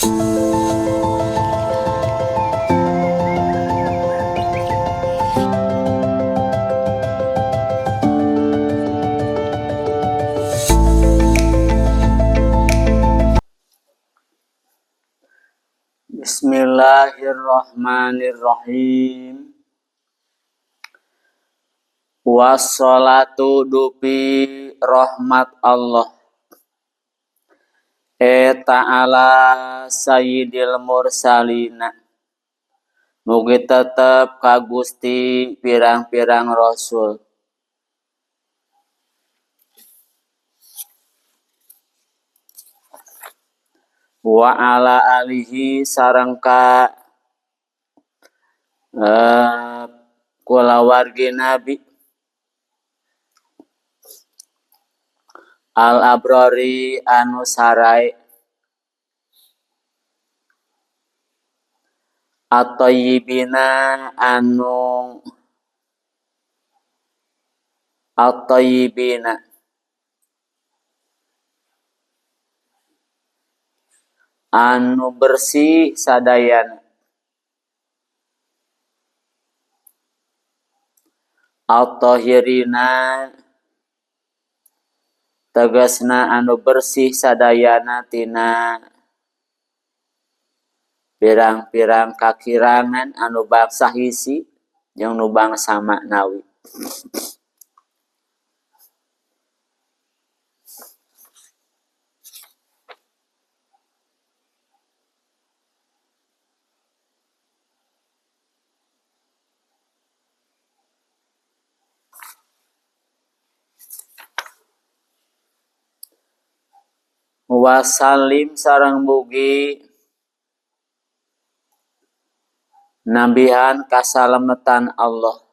Bismillahirrahmanirrahim. Wassalatu dupi rahmat Allah e ta'ala sayyidil mursalina. Mugi tetep ka Gusti pirang-pirang rasul. Wa ala alihi sareng ka kulawargi nabi al abrori anu sarai at-thayyibina anu at-thayyibina anu bersih sadayana at-tahirina tegasna anu bersih sadayana tina pirang-pirang kakirangan anu bangsa hisi jeung nu bangsa maknawi. Wasalim sareng mugi nambihan kasalametan Allah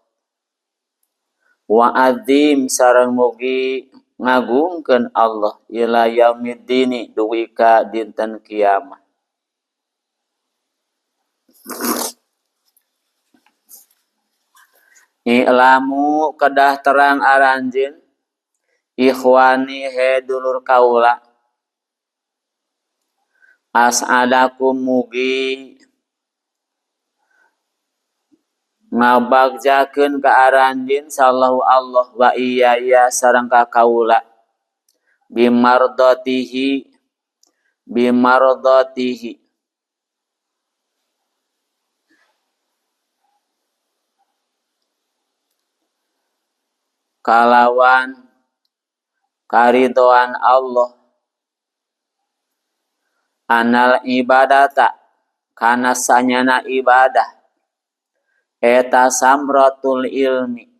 wa azim sareng mugi ngagungkeun Allah ila yaumiddini dugi ka dinten kiamat. I'lamu kedah terang aranjeun ikhwani he dulur kaula as'adakum mugi ngabagjakeun ka aranjeun sallahu Allah wa iyaya sareng ka kaula bimardatihi bimardatihi kalawan karidoan Allah anal ibadata kana sanyana ibadah eta samratul ilmi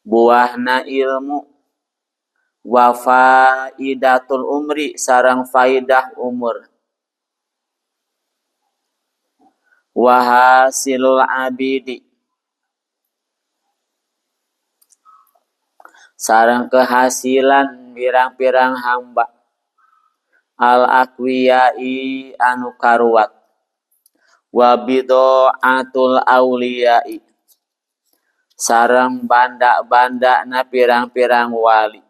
buahna ilmu wa faidatul umri sareng faidah umur wa hasilul abidi sareng kehasilan pirang-pirang hamba al aqwiyai anu karuat wa bid'atul auliyai sareng banda-bandana pirang-pirang wali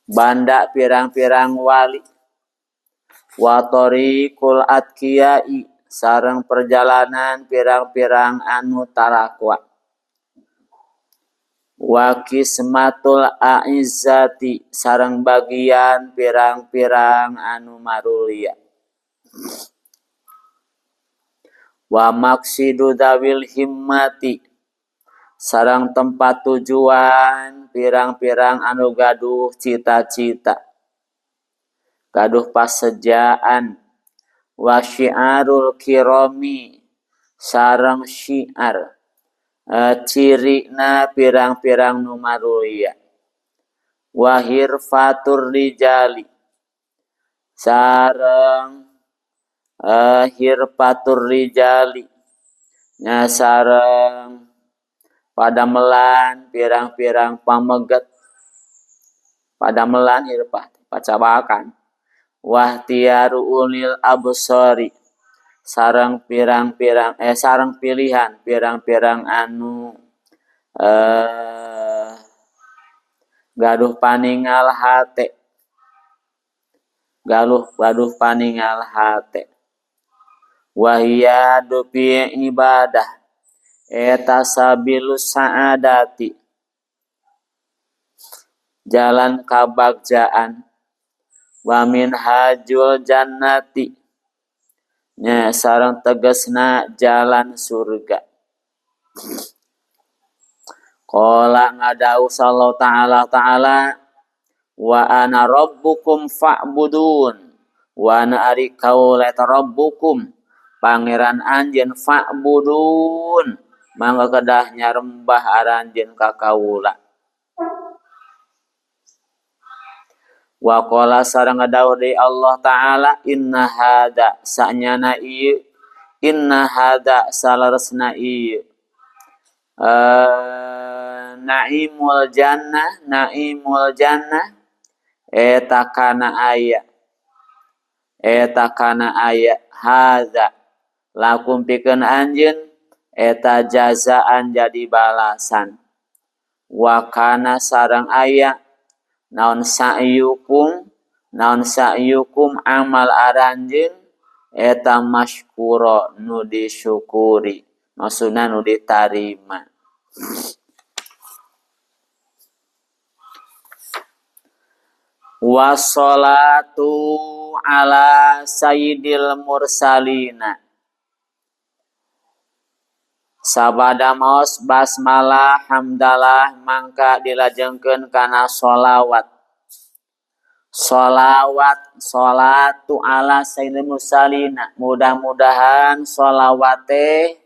banda pirang-pirang wali wa tariqul atqiyai sareng perjalanan pirang-pirang anu tarakwa wa kismatul a'izzati sareng bagian pirang-pirang anu marulia wa maqsidu dawil himmati sareng tempat tujuan pirang-pirang anu gaduh cita-cita gaduh pasejaan wa syiarul kirami sareng syiar cirina pirang-pirang nu marulia wa hirfatur rijali sareng hirfatur rijali nya sareng padamelan pirang-pirang pameget padamelan hirfah pacabakan wahtiaru ulil absari sareng pirang-pirang sareng pilihan pirang-pirang anu Gaduh paningal hate. Galuh gaduh paningal hate. Wahia dupi ibadah eta sabilus saadati jalan kabagjaan wa minhajul jannati nya sareng tegesna jalan surga. Qala ngadau sallallahu ta'ala ta'ala wa ana rabbukum fa'budun wa ana ari kaula eta rabbukum pangeran anjeun fa'budun mangga kedah nyarembah aranjeun ka kaula. Wa qala sareng ngadau deui Allah ta'ala inna hada sanyana ieu inna hada salaresna ieu naimul jannah naimul jannah eta kana aya hadza lakum pikeun anjeun eta jazaan jadi balasan wa kana sareng aya naon sa'yukum amal aranjeun eta masykura nu disyukuri maksudna nu ditarima. Wassalatu ala sayyidil mursalina. Sabada maos basmalah hamdalah mangka dilajengkeun kana sholawat. Sholawat sholatu ala sayyidil mursalina. Mudah-mudahan sholawate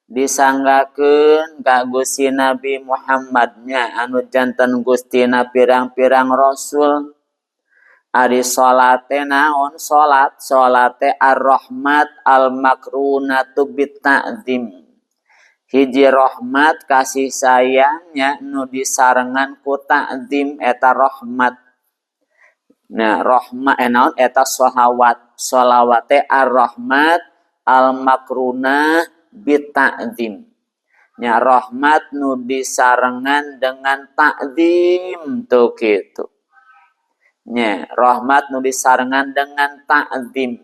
disanggakeun ka Gusti Nabi Muhammadnya anu janten Gustina pirang-pirang rasul. Ari salate naon salat salate ar-rahmat al-makrunatu bit-ta'zim. Hiji rahmat kasih sayangnya nu disarengan ku ta'zim eta rahmat. Nah rahmat naon eta sholawat sholawate ar-rahmat al-makrunah bita'zim. Nya rahmat nu disarengan dengan ta'zim tuh kitu. Nya rahmat nu disarengan dengan ta'zim.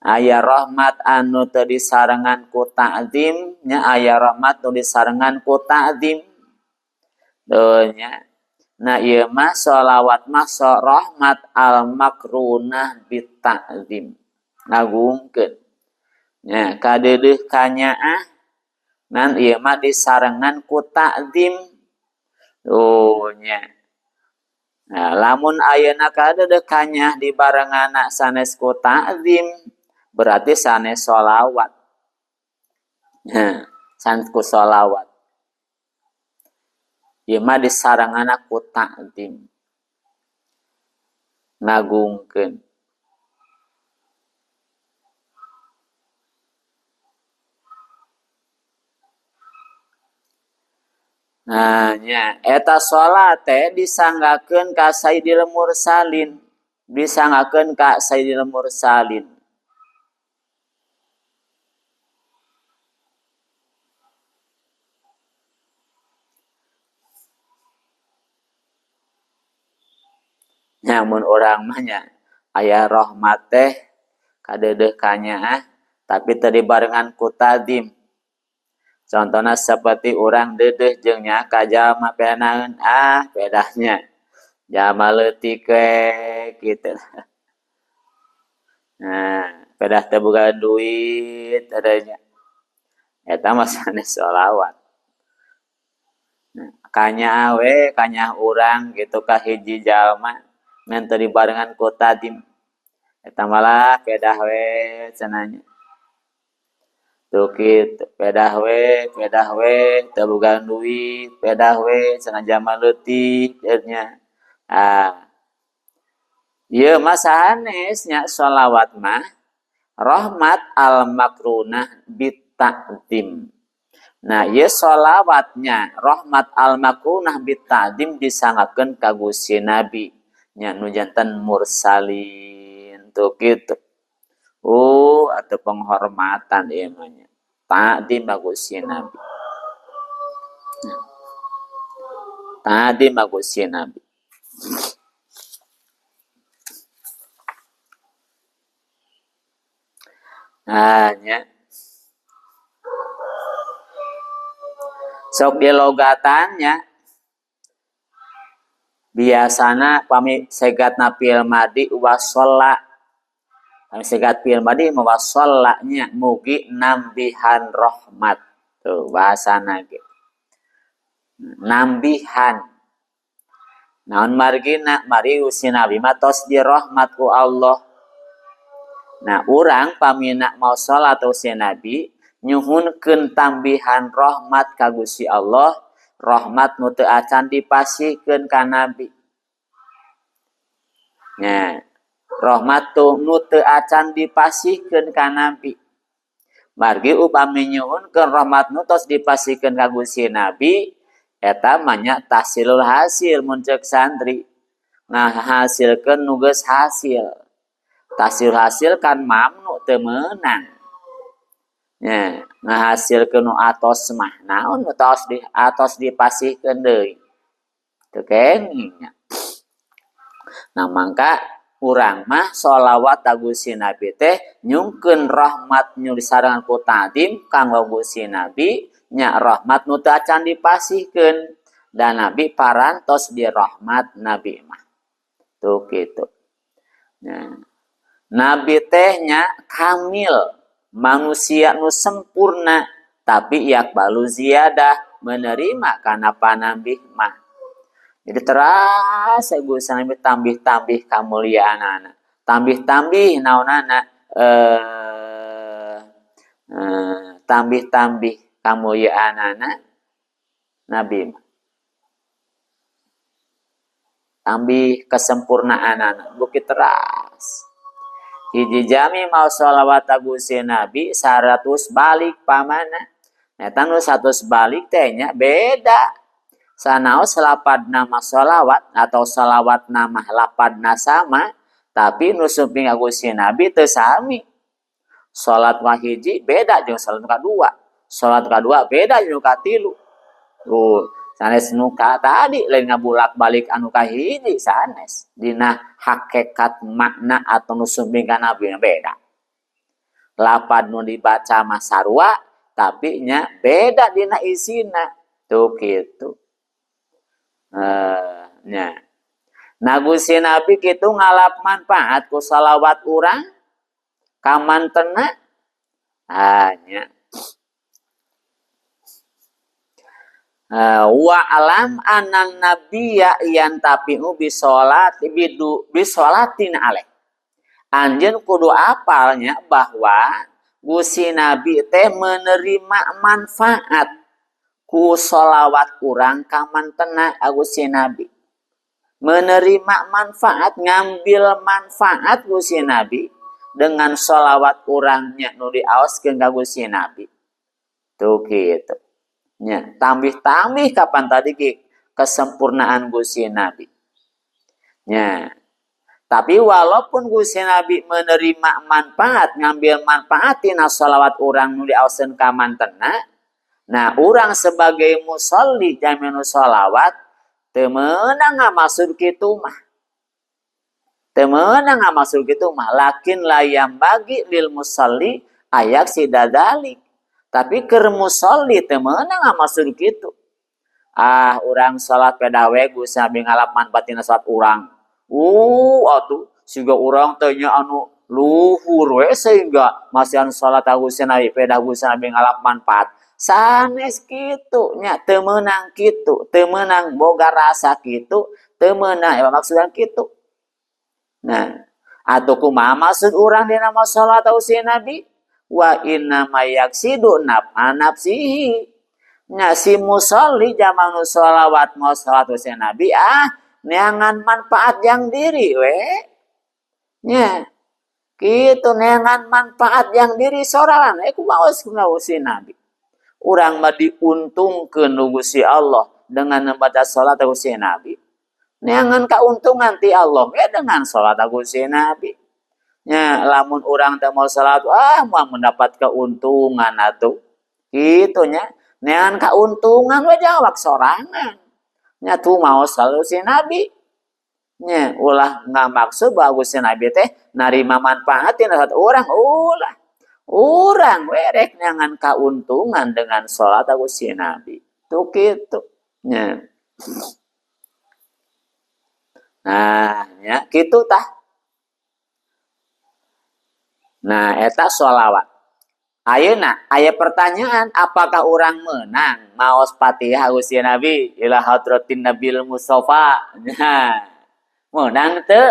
Aya rahmat anu teu disarengan ku ta'zim, nya aya rahmat nu disarengan ku ta'zim. Tuh nya. Nah ieu mah sholawat mah rahmat al-makrunah bita'zim. Ngagungkeun. Nya kadeudeuh kanyaah nan ieu mah disarengan ku ta'zim. Oh nya. Nah, lamun ayeuna kadeudeuh kanyaah dibarengana sanes ku ta'zim berarti sanes sholawat. Nah, sanes ku sholawat. Ieu mah disarengana ku ta'zim. Ngagungkeun. Nah, nya eta salat teh disanggakeun ka Sayyidil Mursalin, disanggakeun ka Sayyidil Mursalin. Nya mun urang mah nya aya rahmat teh kadeudeuh kanyaah tapi teu dibarengan ku ta'zim. Contohna seperti urang deudeuh jeung nya ka jalma penaeun ah pedahnya jalma leutik we kitu. Nah, pedah teu boga duit adanya. Eta mah sanes sholawat. Nah, kanyaah we kanyaah urang gitu ka hiji jalma ngan teu dibarengan ku ta'zim. Eta malah pedah we cenah nya. Tuh kitu, pedah we, teu boga duit, pedah we, cenah jalma leutik nya. Ah. Ieu mah sanes nya sholawat mah rahmat al-makrunah bit-ta'zim. Nah, ieu sholawatnya rahmat al-makrunah bit-ta'zim disanggakeun ka Gusti Nabi nya nu janten mursalin tuh kitu. Oh, atau penghormatan ieu mah nya. Ta'zim ka Gusti Nabi. Nah. Tadi mah Gusti Nabi. Nah, nya. Sok dilogatannya biasana pami segatna fi'il madi wasolla. Pami segat fi'il madi wasolla nya mugi nambihan rahmat. Tuh bahasana ge. Nambihan. Naon margina? Mari Gusti Nabi mah tos dirahmat ku Allah. Nah, urang pamina mau salat Gusti Nabi nyuhunkeun tambihan rahmat ka Gusti Allah, rahmat nu teu acan dipasihkeun ka Nabi. Nya, rahmat tu nu teu acan dipasihkeun ka Nabi. Margi upami nyuhunkeun rahmat nu tos dipasihkeun ka Gusti Nabi, eta mah nya tahsilul hasil mun ceuk santri. Ngahasilkeun nu geus hasil. Tahsil hasil kan mamnu teu meunang. Nya, ngahasilkeun nu atos mah naon nu tos di atos dipasihkeun deui. Teu kenging nya. Nah, mangka urang mah sholawat ka Gusti Nabi teh nyungkeun rahmat nu disarengan ku ta'zim kanggo Gusti Nabi nya rahmat nu teu acan dipasihkeun dan Nabi parantos dirahmat Nabi mah. Tuh kitu. Nya. Nabi teh nya kamil, manusia nu sempurna, tapi yakbalu ziyadah, menerima kana panambih mah. Jadi terasa Gusti Nabi tambih-tambih kamuliaanana, tambih-tambih naonana, tambih-tambih kamuliaanana Nabi mah. Tambih kesempurnaanana, bukit teras. Hiji jami mau sholawat Gusti Nabi 100 balik pamana. Eta nu 100 balik teh nya beda. Sanaos lapad nama sholawat atau sholawat nama lapadna sama, tapi nu sumping ka Gusti Nabi teu sami. Salat kahiji beda jeung salat kadua. Salat kadua beda jeung katilu. Tuh, sanes nu ka tadi lain ngabulak-balik anu kahiji sanes. Dina hakikat makna atau nu sumping ka Nabi beda. Lapad nu dibaca mah sarua, tapi nya beda dina isina. Tuh kitu. Nya. Nah Gusti Nabi kitu ngalap manfaat ku salawat urang kamantena. Ah, nya. Wa alam anan nabiyya yantafi'u bisolati bidu bisolatin alaih. Anjeun kudu apalnya bahwa Gusti Nabi teh menerima manfaat ku sholawat urang kamantena Gusti Nabi. Menerima manfaat, ngambil manfaat Gusti Nabi dengan sholawat urangnya nu diaoskeun ka Gusti Nabi. Tuh kitu. Nya, tambih-tambih kapan tadi ki kesempurnaan Gusti Nabi. Nya. Tapi walaupun Gusti Nabi menerima manfaat, ngambil manfaat tina sholawat urang nu diaoskeun ka mantena, nah urang sebagai musolli jamin sholawat teu meunang ngamaksud kitu mah. Teu meunang ngamaksud kitu mah, lakin layam bagi lil musolli ayak sidadalik. Tapi keur musolli teu meunang ngamaksud kitu. Ah, urang salat pedawe Gusti Nabi ngalap manfaat tina salat urang. Atuh siga urang teh nya anu luhur we sehingga masihan salat Gusti Nabi pedah Gusti Nabi ngalap manfaat. Sanes kitu nya teu meunang kitu, teu meunang boga rasa kitu, teu meunang eta maksudna kitu. Nah, atuh kumaha maksud urang dina salat Gusti Nabi? Wa inna ma yaksidu naf'a nafsihi. Nya si musolli jaman nu sholawat mau salat Gusti Nabi ah neangan manfaat yang diri we. Nya kitu neangan manfaat yang diri sorangan kumaha Gusti Nabi. Urang mah diuntungkeun ku Gusti Allah dengan membaca salat Gusti Nabi. Neangan kauntungan ti Allah we dengan salat Gusti Nabi. Nya lamun urang teh mau salat ah moal mendapat keuntungan atuh. Kitu nya neangan kauntungan we jawab sorangan. Nya tuh maos si Nabi. Nya ulah ngamaksud bagus si Nabi teh narima manfaat tina orang ulah. Urang we rek nyangan kauntungan dengan salat si Nabi. Tuh kitu. Nya. Nah, nya kitu tah. Nah, eta sholawat. Ayeuna aya pertanyaan, apakah orang menang maos Fatihah Gusti Nabi ila hadratin Nabil Mustafa? Nya. Menang teu?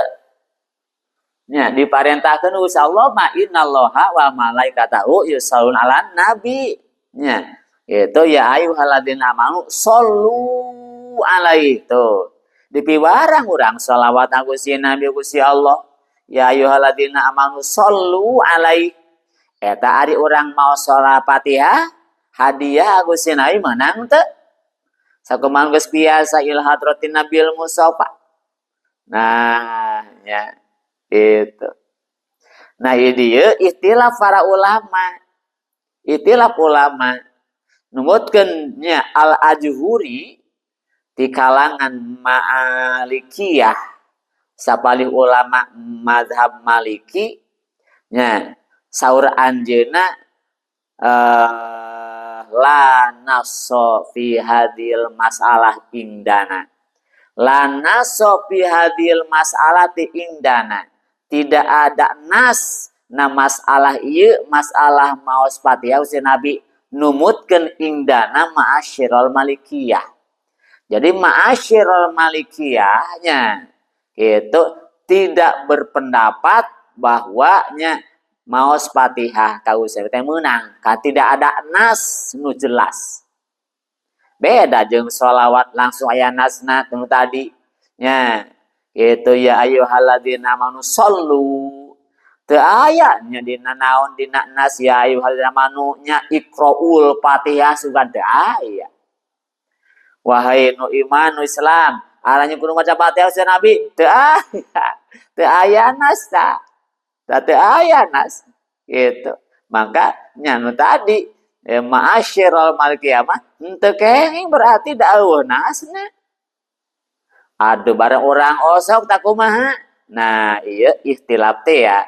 Nya diparentahkeun ku Allah ma innallaha wa malaikatahu yusholluna 'alan nabi. Nya. Itu ya ayyuhalladzina amanu shollu alaihi tuh. Dipiwarang urang sholawat Gusti Nabi Gusti Allah. Ya ayyuhalladzina amanu shollu alaihi. Eta ari urang mau sholat Fatihah hadiah Gusti Nabi menang teu? Sakumaha geus biasa ila hadratin Nabil Mustafa. Nah, nya itu. Nah, ieu dieu ikhtilaf para ulama. Ikhtilaf ulama numutkeun nya Al-Ajhuri di kalangan Malikiyah, sapalih ulama mazhab Maliki nya, saur anjeunna la nasso fi hadil masalah indana. La nasso fi hadil masalati indana. Tidak ada nas na masalah ieu, masalah maos Fatihah si Nabi numutkeun indana ma'asyiral malikiyah. Jadi ma'asyiral malikiyahnya itu tidak berpendapat bahwa nya maos Fatihah ka Gusti teh meunang, kan tidak ada nas nu jelas. Beda jeung sholawat langsung aya nasna nu tadi nya. Itu ya ayyuhalladzina amanu shollu. Teu aya nya dina naon dina nas ya ayyuhalladzina amanu nya iqraul Fatihah sugan teu aya. Wahai nu iman nu Islam, aranya kudu maca Fatihah si Nabi teu aya. Teu aya nas ta. Teu aya nas gitu. Maka nya nu tadi ma'asyiral malikiyah mah henteu kenging berarti da eueuh nasna. Aduh bareng orang osok tak kumaha. Nah, ieu ikhtilaf teh ya.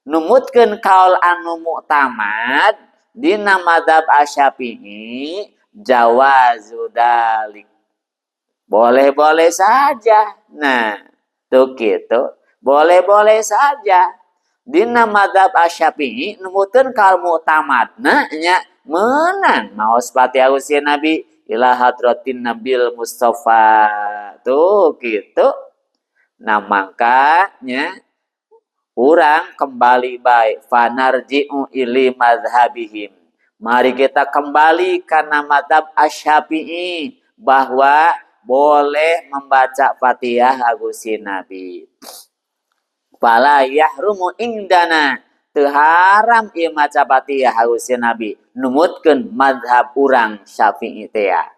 Numutkeun kaul anu muktamad dina mazhab Asy-Syafi'i jawazu dalik. Boleh-boleh saja. Nah, tuh gitu. Boleh-boleh saja. Dina mazhab Asy-Syafi'i numutkeun kaul muktamadna nya meunang maos Fatihah Gusti Nabi ila hadratin Nabil Mustafa. Tuh gitu. Nah, makanya urang kembali baik fanarji'u ili mazhabihim. Mari kita kembali karena mazhab Asy-Syafi'i bahwa boleh membaca Fatihah Gusti Nabi. Fala yahrumu indana, teu haram ieu maca Fatihah Gusti Nabi numutkeun mazhab urang Syafi'i teh ya.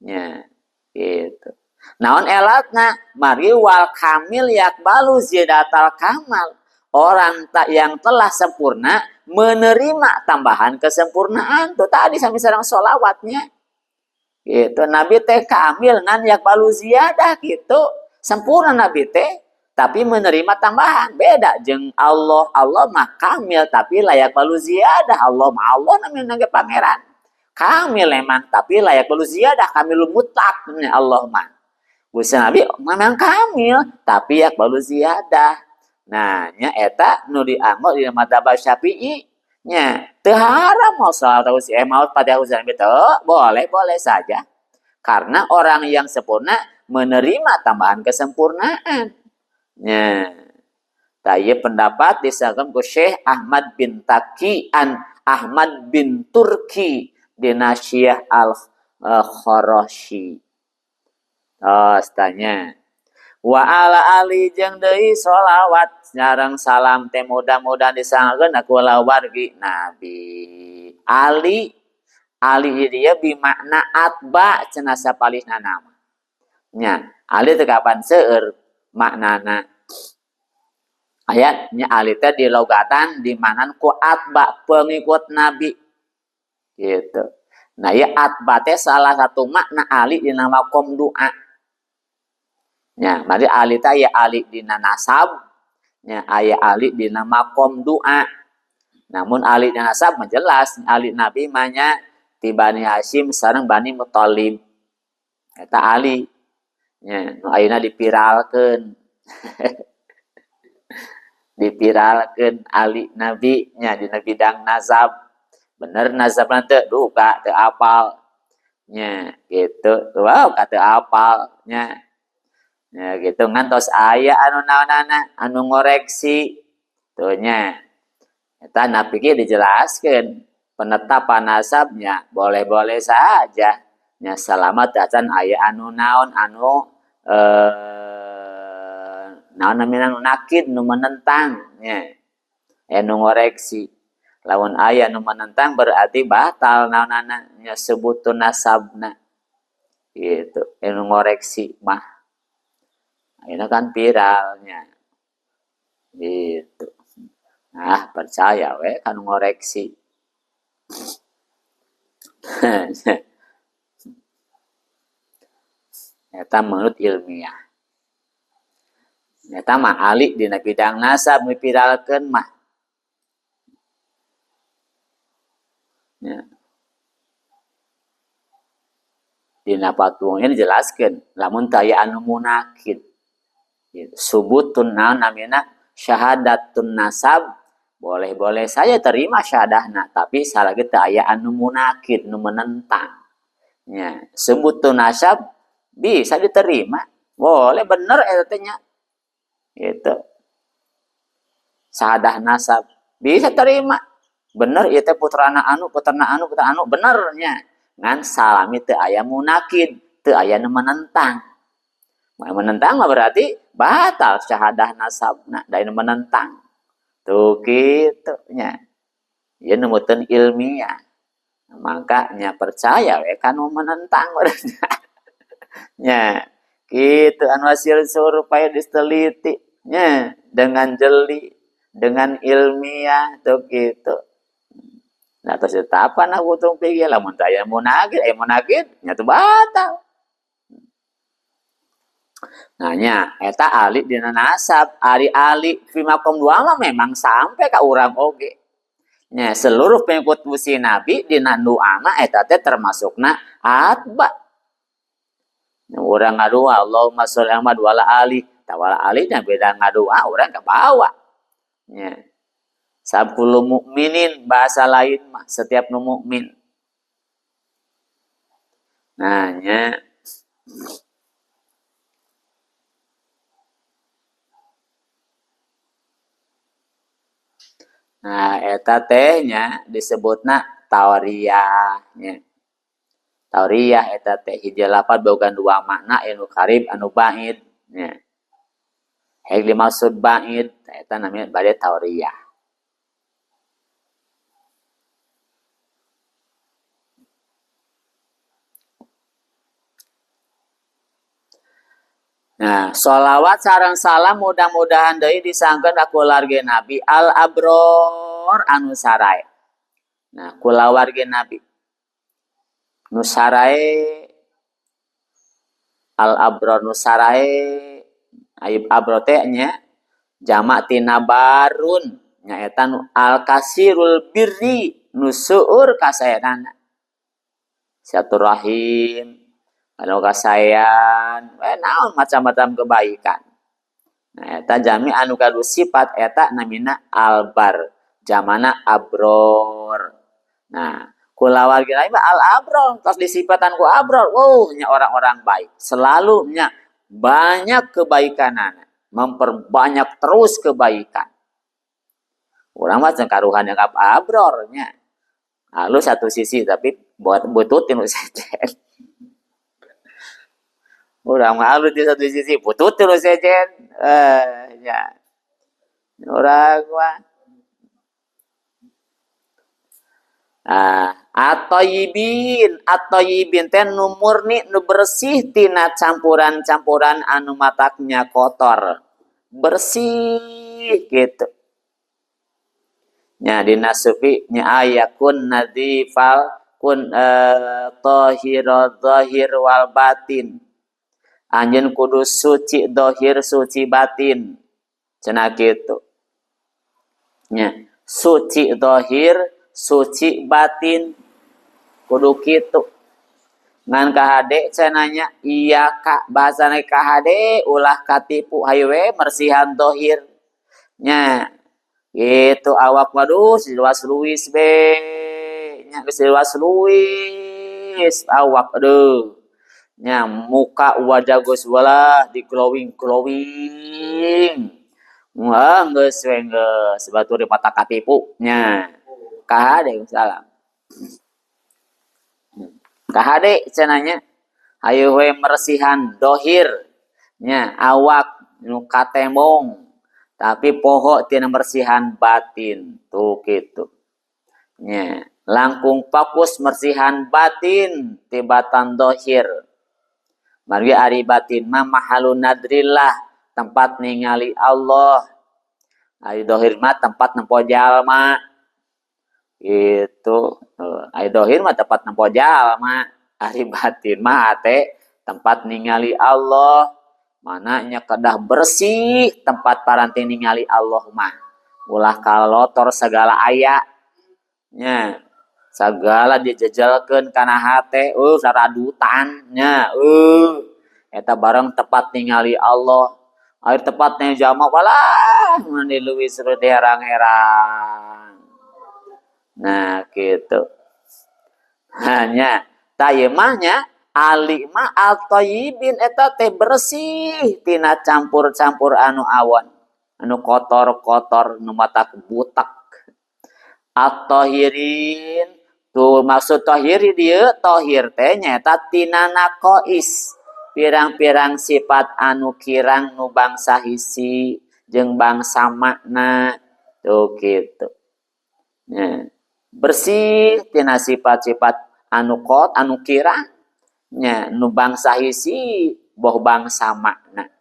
Nya, gitu. Naon elatna? Mari wal kamil yakbalu zidatal kamal. Orang tak yang telah sempurna menerima tambahan kesempurnaan. Tuh tadi sami sareng sholawatnya. Gitu. Nabi teh kamil ngan yakbalu ziyadah gitu. Sempurna Nabi teh tapi menerima tambahan. Beda jeung Allah. Allah mah kamil tapi layak balu ziyadah. Allah mah Allah namanya ge pangeran. Kamil emang tapi layak balu ziyadah, kamil mutlak Allah mah. Gusti Nabi memang kamil tapi yak balu ziyadah. Nah, nya eta nu dianggo di mazhab Syafi'i nya teu haram mau salat si maut pada Gusti Nabi teu boleh-boleh saja. Karena orang yang sempurna menerima tambahan kesempurnaan. Nya. Tah ieu pendapat disangkeun ku Syekh Ahmad bin Taqi an Ahmad bin Turki dina Syiah al-Kharashi. Oh, tanya. Wa ala ali jeung deui sholawat sareng salam teh mudah-mudahan disanggakeun ku wargi Nabi. Ali, ali ieu bimakna atba cenah sapalihna nama. Nya, ali teh kapan seueur maknana. Ayat nya ali teh dilogatan dimanan ku atba pengikut Nabi. Gitu. Nah, ya atba teh salah satu makna ali dina makom doa. Nya, mari ali teh aya ali dina nasab, nya aya ali dina makom doa. Namun ali dina nasab mah jelas ali Nabi mah nya ti Bani Hashim sareng Bani Muthalib. Eta ali. Nya, nu ayeuna dipiralkeun. Dipiralkeun ali Nabi nya dina bidang nasab. Bener nasabna teu duka teu apal. Nya gitu. Wow, ka teu apal nya. Nya gitu ngantos aya anu naonana anu ngoreksi tuh nya. Eta napi ge dijelaskeun penetapan nasabnya boleh-boleh saja nya selama teu acan aya anu naon anu naon namina nu nakid nu menentang nya. Nu ngoreksi. Lamun aya nu menentang berarti batal naonana nya sebutun nasabna. Gitu, nu ngoreksi mah. Ayeuna kan viralnya. Gitu. Nah, percaya we kan ngoreksi. Eta menurut ilmiah. Eta mah ahli dina bidang nasab mipiralkeun mah. Ya. Dina fatwanya dijelaskeun lamun teu aya anu munakid. Gitu. Subutun naon namina syahadatun nasab boleh-boleh saya terima syahadahna tapi salagi teu aya anu munakid nu menentang. Nya, subutun nasab bisa diterima. Boleh bener eta teh nya. Gitu. Syahadah nasab bisa terima. Bener ieu teh putrana anu, putrana anu, putrana anu bener nya. Ngan salami teu aya munakid, teu aya nu menentang. Mun menentang mah berarti batal syahadah nasabna, da nu menentang. Tuh kitu nya. Ieu nu meuteun ilmiah. Maka nya percaya we ka nu menentang nya. Kitu anu hasil survei diteliti nya dengan jeli, dengan ilmiah tuh kitu. Nah terus tetapan aku tung pikir lamun teu aya munakid, aya munakid nya teu batal. Nah nya eta ali dina nasab, ari ali fi maqam dua mah memang sampai ka urang oge. Nya seluruh pengikut musi Nabi dina doa mah eta teh termasukna atba. Nya urang ngadua Allahumma sholli ala Muhammad wa ala ali, tawala ali nya beda ngadua urang ka bawa. Nya sabkullu mukminin bahasa lain mah setiap nu mukmin. Nah nya nah eta teh nya disebutna tauriyah nya. Tauriyah eta teh hiji lapad boga dua makna anu karib anu ba'id nya. Hek dimaksud ba'id eta namanya bade tauriyah. Nah, sholawat sareng salam mudah-mudahan deui disangkeun ka kulawarga Nabi al-abror anu sarae. Nah, kulawarga Nabi nu sarae al-abror nu sarae aib abror teh nya jamak tina barun nyaeta nu al-kasirul birri nu seueur kasaeanana. Silaturahim anu kasaean, naon macam-macam kebaikan. Nah, eta jami anu kadu sifat eta namina albar, jamana abror. Nah, kulawargi lain mah al abror, tos disifatan ku abror, wow, nya orang-orang baik. Selalu nya banyak kebaikanana, memperbanyak terus kebaikan. Urang mah jeung karuhan yang abror nya. Lalu satu sisi tapi buat bututin sejen. Urang mah alus di satu sisi butut terus sejen. Ya. Urang mah. Ah, at-thayyibin, at-thayyibin teh nu murni, nu bersih tina campuran-campuran anu mataknya kotor. Bersih gitu. Nya dina sufi nya aya kun nadifal kun tahira zahir wal batin. Anjeun kudu suci dohir suci batin cenah kitu nya, suci dohir suci batin kudu kitu. Ngan kahade cenah nya, iya ka bahasana kahade ulah katipu hayu we mersihan dohir nya gitu awak waduh luas luis be nya geus luas luis awak aduh nya muka wajah geus walah di glowing glowing wah geus we geus batur mata katipu nya kahade salam kahade cenah nya hayu we mersihan dohir nya awak nu katembong tapi poho tina mersihan batin tuh kitu nya langkung fokus mersihan batin tibatan dohir margi ari batin mah mahalun nadrillah tempat ningali Allah ari dohir mah tempat nempo jalma gitu ari dohir mah tempat nempo jalma ari batin mah hate tempat ningali Allah. Mananya kedah bersih tempat paranti ningali Allah mah ulah kalotor segala aya nya segala dijejelkeun kana hate saradutan nya eta bareng tempat ningali Allah ari tempat nya jalma walah mani leuwih seperti herang-herang nah kitu hanya tah ieu mah nya ali mah at-thayyibin eta teh bersih tina campur-campur anu awon anu kotor-kotor nu mata butak. At-tahirin tuh maksud tahiri dieu tahir teh nyaeta tina naqais pirang-pirang sifat anu kirang nu bangsa hisi jeung bangsa makna tuh kitu nya bersih tina sifat-sifat anu kot anu kirang nya nu bangsa hisi boh bangsa makna.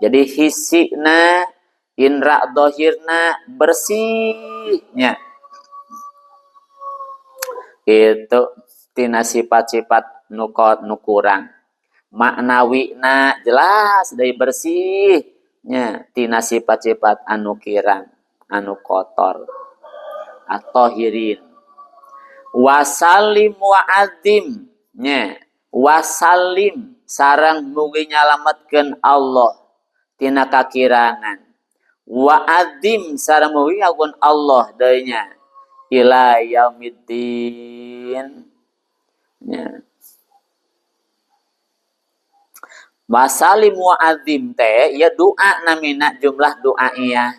Jadi hisina indra dohirna bersih nya itu tina sifat-sifat nu kot nu kurang maknawina jelas deui bersih nya tina sifat-sifat anu kirang anu kotor. At-tahirin wasalim wa'adzim nya wasalim sareng mugi nyalametkeun Allah tina kakirangan wa'adzim sareng mugi ngagun Allah deui nya ila yaumiddin nya. Wasalim wa'adzim teh ieu doa namina jumlah doa ieu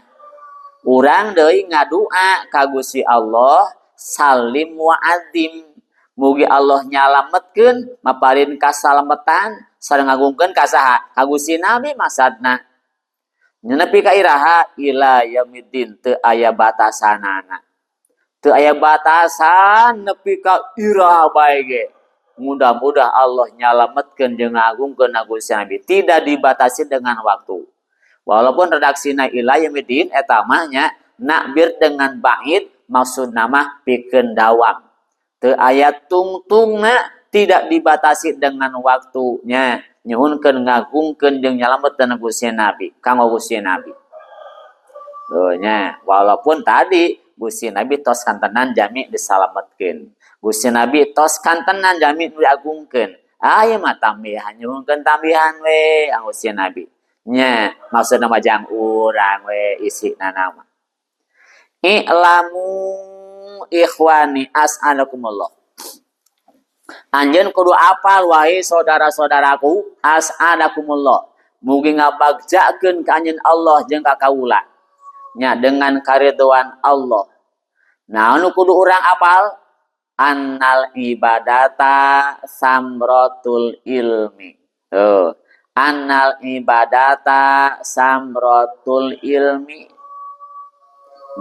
urang deui ngadua ka Gusti Allah salim wa'adzim mugi Allah nyalametkeun maparin kasalametan sareng ngagungkeun ka saha ka Gusti Nabi masadna nepi ka iraha ila yaumiddin teu aya batasanana teu aya batasan nepi ka iraha bae ge mudah-mudah Allah nyalametkeun jeung ngagungkeun ka Gusti Nabi tidak dibatasi dengan waktu walaupun redaksina ila yaumiddin eta mah nya nakbir dengan ba'id maksudna mah pikeun dawam teu aya tungtungna tidak dibatasi dengan waktunya nyuhunkeun ngagungkeun jeung nyalametkeun Gusti Nabi kanggo Gusti Nabi tuh nya walaupun tadi Gusti Nabi tos kantenan jami disalametkeun Gusti Nabi tos kantenan jami diagungkeun aya mah tambihan nyuhunkeun tambihan we Gusti Nabi nya maksudna mah jang urang we isina nama i'lamu ikhwani as'alakumullah anjeun kudu apal wahai saudara-saudaraku as'alakumullah mugi ngabagjakeun ka anjeun Allah jeung ka kaula nya dengan karidhoan Allah. Nah anu kudu urang apal annal ibadata samratul ilmi. Tuh annal ibadata samratul ilmi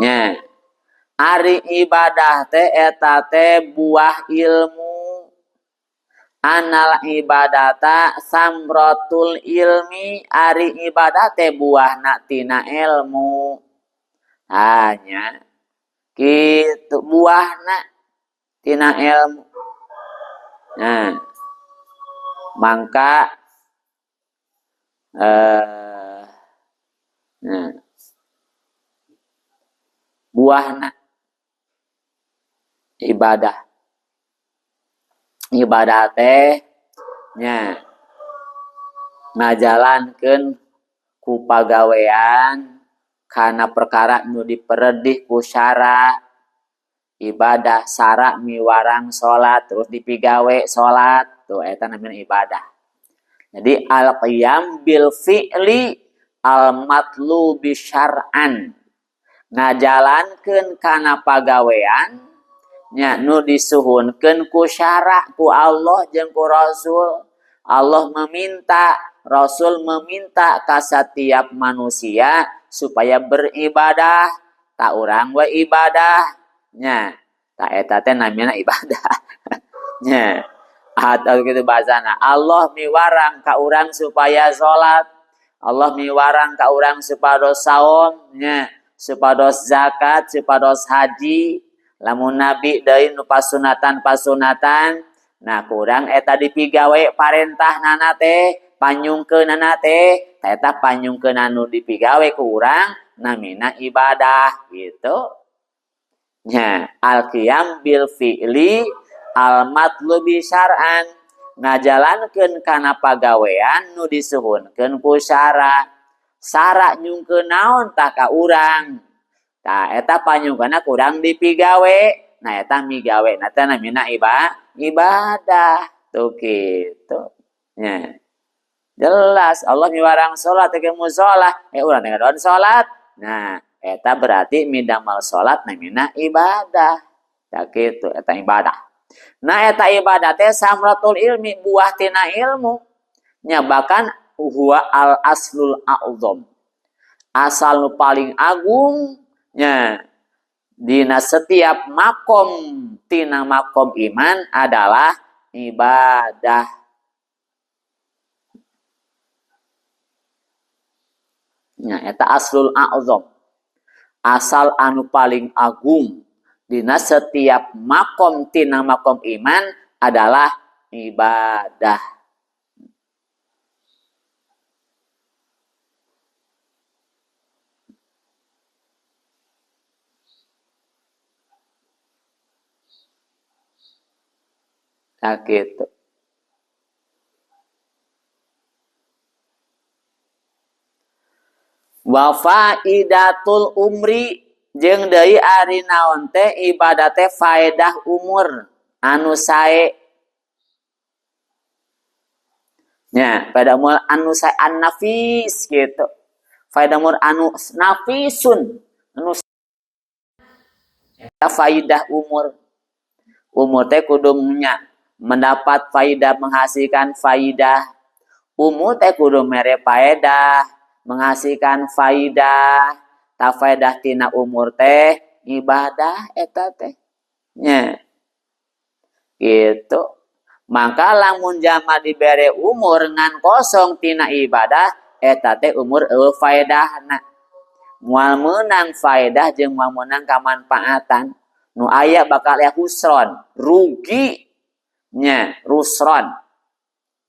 nya ari ibadah teh eta teh buah ilmu. Annal ibadata samratul ilmi ari ibadah teh buahna tina ilmu. Hanya kitu buahna tina ilmu. Nah, mangka Nah, buahna ibadah. Ibadah teh nya ngajalankeun ku pagawean kana perkara nu diperedih ku syara. Ibadah sara miwarang salat terus dipigawe salat tuh eta namina ibadah. Jadi al-qiyam bil fi'li al-matlubi syar'an, ngajalankeun kana pagawean nya nu disuhunkeun ku syara ku Allah jeung ku Rasul. Allah meminta, Rasul meminta ka setiap manusia supaya beribadah. Tak urang we ibadah nya, tak eta teh namina ibadah. Nya atau gitu bahasana, Allah miwarang ka urang supaya salat, Allah miwarang ka urang supados saum nya, supados zakat, supados haji. Lamun nabi deui nu pasunatan-pasunatan, nah kurang eta dipigawe parentahnana teh, panyungkeunana teh, eta panyungkeunana nu dipigawe ku urang namina ibadah gitu. Nya, al-qiyam bil fi'li al-matlubi syar'an, ngajalankeun kana pagawean nu disuhunkeun ku syara. Sara nyungkeun naon tah ka urang? Tah eta panyungkeunna kurang dipigawe. Nah eta migawe na teh namina ibadah tuh kitu. Nya. Jelas Allah miwarang salat ke musala, urang teh ngadon salat. Nah, eta berarti midamal salat namina ibadah. Tah kitu eta ibadah. Nah eta ibadah teh samratul ilmi, buah tina ilmu. Nya bahkan huwa al aslul a'zam. Asal nu paling agung nya dina setiap makom tina makom iman adalah ibadah. Nya eta aslul a'zam. Asal anu paling agung dina setiap makom tina makom iman adalah ibadah. Nah, gitu. Wa faidatul umri jeung deui ari naon teh ibadah teh faedah umur anu sae. Nya, faedah umur anu sae an-nafis gitu. Faedah umur anu nafisun, anu eta faidah umur. Umur teh kudu nya mendapat faidah, menghasilkan faidah. Umur teh kudu mere faedah, menghasilkan faidah. Ta faedah tina umur teh ibadah eta teh. Nya. Gitu. Maka lamun jalma dibere umur ngan kosong tina ibadah, eta teh umur eueuh faedahna. Moal meunang faedah jeung moal meunang kamanfaatan. Nu aya bakal aya husron, rugi nya, rusron.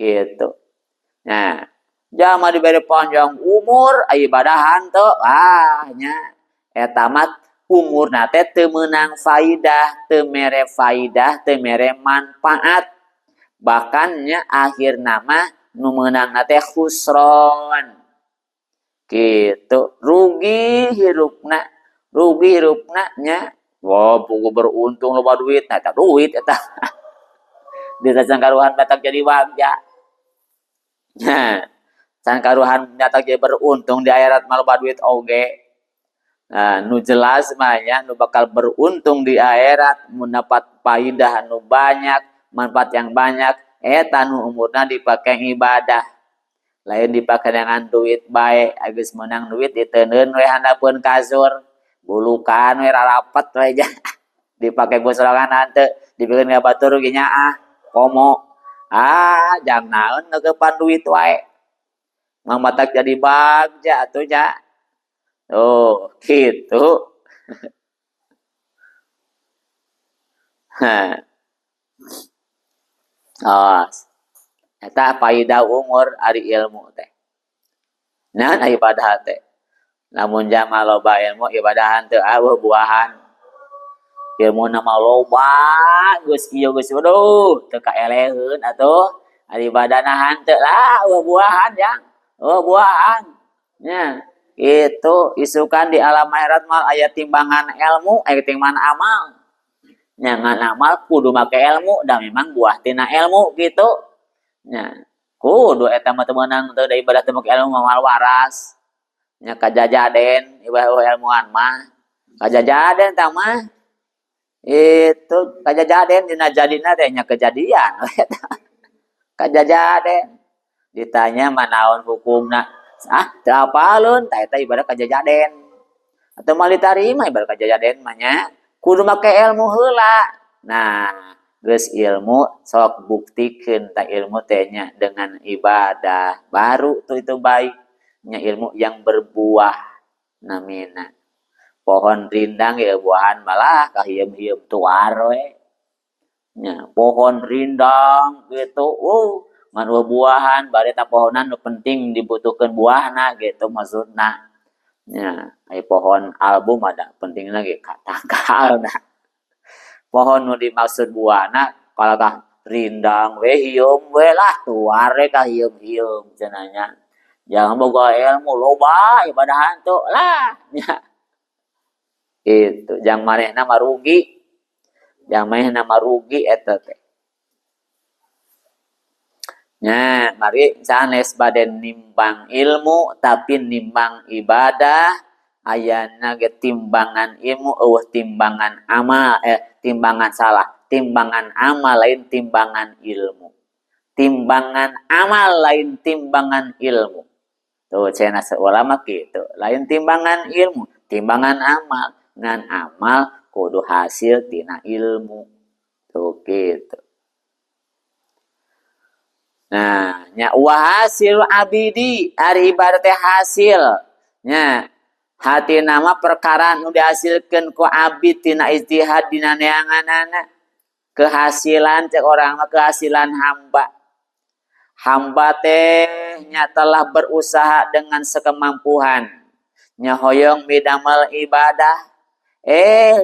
Gitu. Nah, jalma dibere panjang umur ibadah henteu, ah nya eta mah umurna teh teu meunang faidah, teu mere faidah, teu mere manfaat. Bahkan nya akhirna mah nu meunangna teh khusron. Gitu, rugi hirupna, rugi hirupna nya. Wah, pugu beruntung loba duit, nah, eta duit eta. Desa sangkaruhan batak jadi bagja. Nah, sangkaruhan batak jadi beruntung di akhirat mah loba duit oge. Nah, nu jelas mah nya nu bakal beruntung di akhirat mendapat faidah nu banyak, manfaat yang banyak, eta nu umurna dipake ibadah. Lain dipake dengan duit bae, geus meunang duit diteundeun we handapeun kasur, bulukan we rarapet we nya. Dipake ku sorangan henteu, dibikeun ka batur ge nyaah, komo. Ah, jang naon ngeukepan duit wae. Mang matak jadi bagja atuh nya. Oh, gitu. Hah. Oh, eta faidah umur ari ilmu teh. Nah ibadah teh lamun jama loba ilmu ibadahan teu eueuh buahan. Ilmu nama loba geus ieu geus aduh teu kaeleheun atuh ari ibadahna henteu lah eueuh buahan jang. Eueuh buahan. Nya itu isukan di alam akhirat mal aya timbangan ilmu, aya timbangan amal. Nya ngan amal kudu make ilmu da memang buah tina ilmu gitu. Nya kudu eta mah teu meunang teu da ibadah teu make ilmu moal waras. Nya kajajaden ibadah ilmuan mah. Kajajaden tah mah itu kajajaden dina jadina teh nya kejadian. Kajajaden ditanya manaon hukumna. Ah, teu apaleun tah eta ibadah kajajaden. Atau moal ditarima ibadah kajajaden mah nya. Kudu make ilmu heula. Nah, geus ilmu sok buktikeun tah ilmu teh nya dengan ibadah. Baru tuh itu baik nya ilmu yang berbuah namina. Pohon rindang ya buahan malah kahieum-hieum tuar we. Nya pohon rindang gitu, ngan buahan bari ta pohonan nu penting dibutuhkeun buahna gitu maksudna. Nya ai pohon album ada penting lagi tangkalna. Pohon nu dimaksud buahna kalau kah rindang we hieum we lah tuar we kahieum-hieum cenah nya. Jangan boga ilmu loba ibadah hantu lah nya. Itu jang manehna mah rugi. Jang manehna mah rugi eta teh. Nya, mari sanes bade nimbang ilmu tapi nimbang ibadah ayana ge timbangan ilmu eueuh timbangan amal timbangan salah, timbangan amal lain timbangan ilmu. Timbangan amal lain timbangan ilmu. Tuh cenah ulama kitu, lain timbangan ilmu, timbangan amal. Ngan amal kudu hasil tina ilmu. Tuh gitu. Nah, nya wa hasil abidi ari ibadah teh hasil. Nya hati nama perkara nu dihasilkeun ku abid tina ijtihad dina neanganana. Kehasilan cek orang mah kehasilan hamba. Hamba teh nya telah berusaha dengan sekemampuan. Nya hoyong midamel ibadah.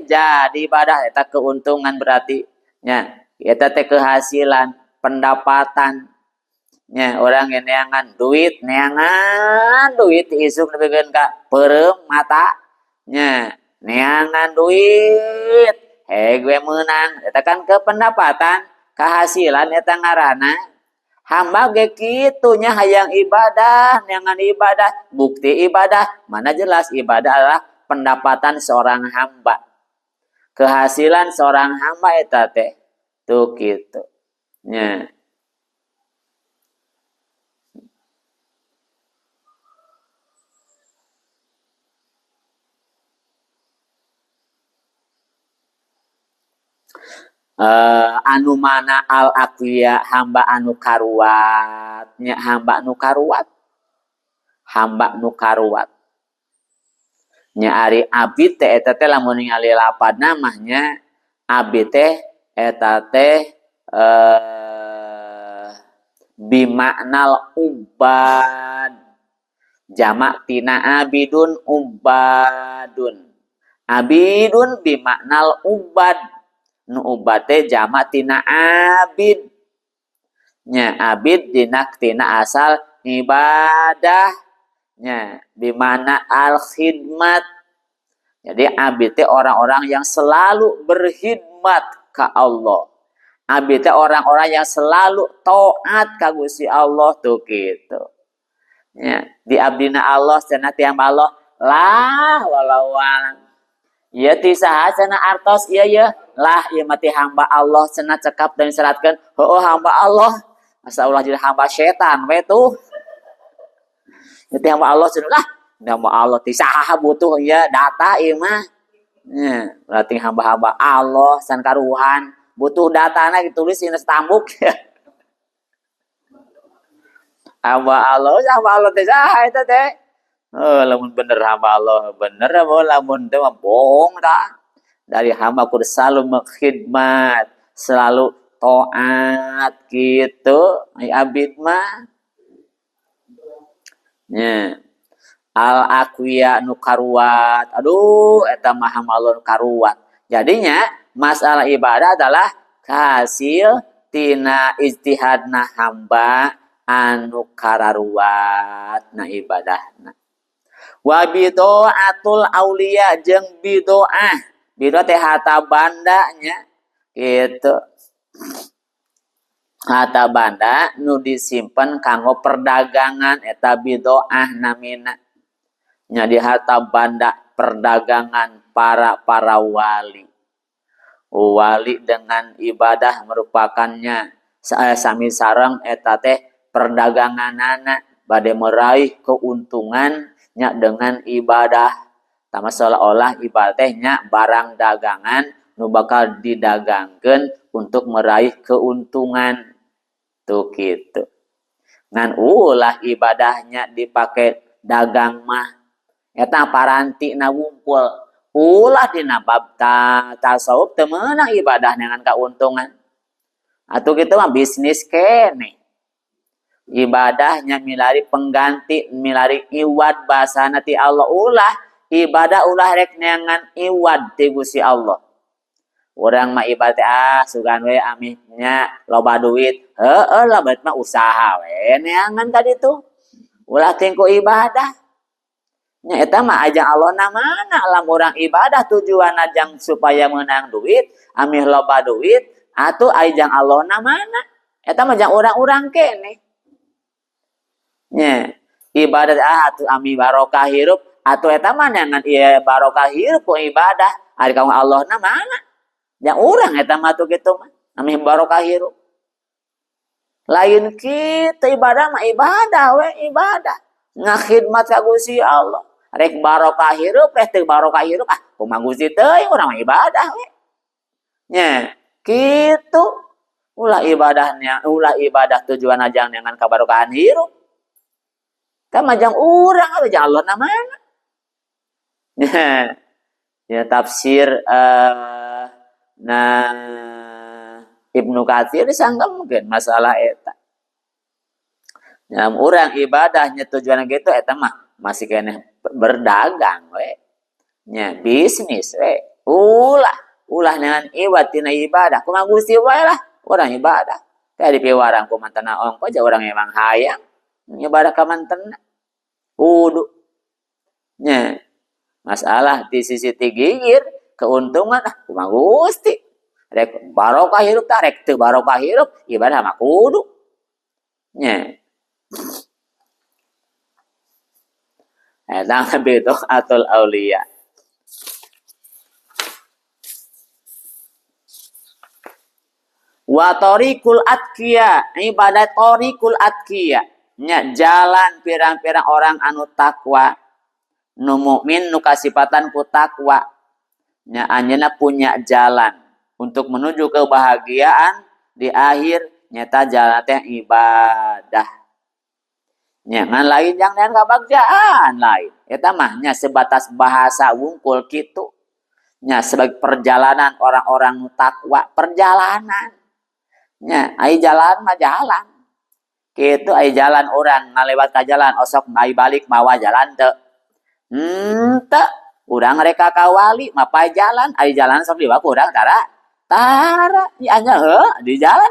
Jadi ibadah eta keuntungan berarti nya eta teh kehasilan, pendapatan. Nya orang yang neangan duit, neangan duit isuk nepikeun ka peureum mata. Nya neangan duit, heg we meunang eta kan ke pendapatan, kehasilan eta ngaranna. Hamba ge kitu nya hayang ibadah, neangan ibadah, bukti ibadah, mana jelas ibadah adalah pendapatan seorang hamba. Kehasilan seorang hamba eta teh tuh kitu. Nya. Anu mana al aqwiya hamba anu karuat nya hamba nu karuat. Hamba nu karuat. Nya ari abid teh eta teh lamun ningali lapadna mah nya abid teh eta teh bimaknal ubad. Jamak tina abidun ubadun. Abidun bimaknal ubad. Nu ubad teh jamak tina abid. Nya abid dina tina asal ibadah. Nya bimana al khidmat. Jadi abid teh orang-orang yang selalu berkhidmat ka Allah. Abid teh orang-orang yang selalu taat ka Gusti Allah tuh gitu. Nya di abdina Allah cenah tiang Allah lah walau alam. Ieu ti saha cenah artos ieu ye lah ieu mah ti hamba Allah cenah cekap dan seratkeun heueuh hamba Allah. Asa ulah jadi hamba setan we tuh. Ti hamba Allah cenah lah hamba Allah ti saha butuh ieu data ieu mah. Nya berarti hamba-hamba Allah san karuhan butuh datana ditulis dina setambuk. Hamba Allah, hamba Allah teh saha eta teh? Lamun bener hamba Allah bener apa lamun teh mah bohong tah. Dari hamba kudu selalu mengkhidmat, selalu taat gitu. Ai abid mah. Nya. Al aqwiya nu karuat. Aduh eta mah hamba karuat. Jadinya masalah ibadah adalah hasil tina ijtihadna hamba anu kararuat na ibadahna. Wa bidoatul aulia jeung bidoah. Bidoah teh harta bandanya gitu. Harta banda nu disimpen kanggo perdagangan eta bidoah namina. Nya di harta banda perdagangan para wali. Wali dengan ibadah merupakannya sami sareng eta teh perdaganganana bade meraih keuntungan nya dengan ibadah. Tama seolah-olah ibadah teh nya barang dagangan nu bakal didagangkeun untuk meraih keuntungan. Tuh kitu. Ngan ulah ibadahnya dipake dagang mah eta paranti na wungkul. Ulah dina bab tasawuf teu meunang ibadah dengan keuntungan. Atuh kitu mah bisnis keneh. Ibadahnya milari pengganti, milari iwad bahasana ti Allah. Ulah ibadah ulah rek neangan iwad ti Gusti Allah. Urang mah ibadah sugan we amihnya loba duit. Heueuh lah berarti mah usaha we neangan tadi tuh. Ulah tingku ibadah. Nya eta mah ajang Allah na mana lamun urang ibadah tujuan ajang supaya menang duit, amih loba duit, atuh ajang Allah na mana? Eta mah jang urang-urang keneh. Nya ibadah atuh amih barokah hirup, atuh eta mah neangan ieu barokah hirup ku ibadah, ari ka Allah na mana? Jang urang eta mah atuh kitu mah, amih barokah hirup. Lain kitu ibadah mah ibadah we ibadah. Ngakhidmat ka Gusti Allah. Rek barokah hirup, rek teu barokah hirup, kumaha Gusti teuing urang mah ibadah we. Nya, kitu. Ulah ibadahnya, ulah ibadah tujuan ajang dengan kabarokahan hirup. Tah mah jang urang atuh jang Allah na mana. Nya, ya tafsir nah Ibnu Katsir disangka mungkin masalah eta. Nya urang ibadahnya tujuan gitu eta mah masih keneh berdagang we. Nya bisnis we. Ulah dengan iwat tina ibadah. Kumaha Gusti wae lah urang ibadah. Teh dipiwarang ku mantena ongko ja urang emang hayang ibadah ka mantena. Kudu. Nya masalah di sisi ti gigir keuntungan kumaha Gusti. Rek barokah hirup tah rek teu barokah hirup ibadah mah kudu. Nya. Eta bidoatul aulia. Wa tariqul atqiya, ibadah tariqul atqiya. Nya jalan pirang-pirang orang anu takwa, nu mukmin nu kasipatan ku takwa. Nya anjeunna punya jalan untuk menuju kebahagiaan di akhir nyata jalan teh ibadah. Nya ngan lain jang nean kabagjaan lain. Eta mah nya sebatas bahasa wungkul kitu. Nya sebagai perjalanan orang-orang nu takwa, perjalanan. Nya ai jalan mah jalan. Kitu ai jalan urang ngalewat ka jalan osok ai balik mawa jalan teu. Henteu urang rek ka wali mapai jalan, ai jalan sok dibawa ku urang tara. Tara nya heuh di jalan